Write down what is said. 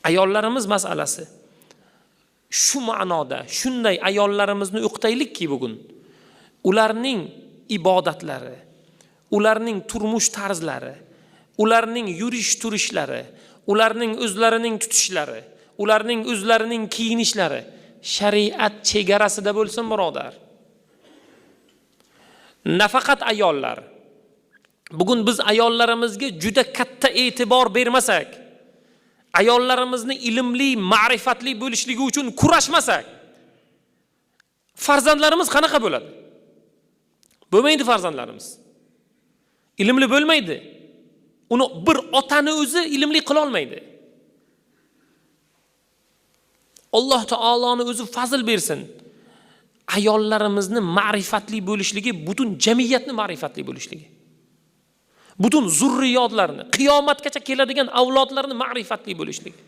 Ayollarimiz masalasi shu ma'noda shunday ayollarimizni o'qitaylikki, bugun ularning ibodatlari, ularning turmush tarzlari, ularning yurish turishlari, ularning o'zlarining tutishlari, ularning o'zlarining kiyinishlari shariat chegarasida bo'lsin, birodar. Nafaqat ayollar. Bugun biz ayollarimizga juda katta e'tibor bermasak, ayollarimizni ilmli, ma'rifatli bo'lishligi uchun kurashmasak, farzandlarimiz qanaqa bo'ladi? Bo'lmaydi farzandlarimiz. Ilmli bo'lmaydi. Uni bir otani o'zi ilmli qila olmaydi. Alloh taoloni o'zi fazl bersin. Ayollarimizni ma'rifatli bo'lishligi butun jamiyatni ma'rifatli bo'lishligi. Butun zurriyotlarni, qiyomatgacha keladigan avlodlarni ma'rifatli bo'lishligi.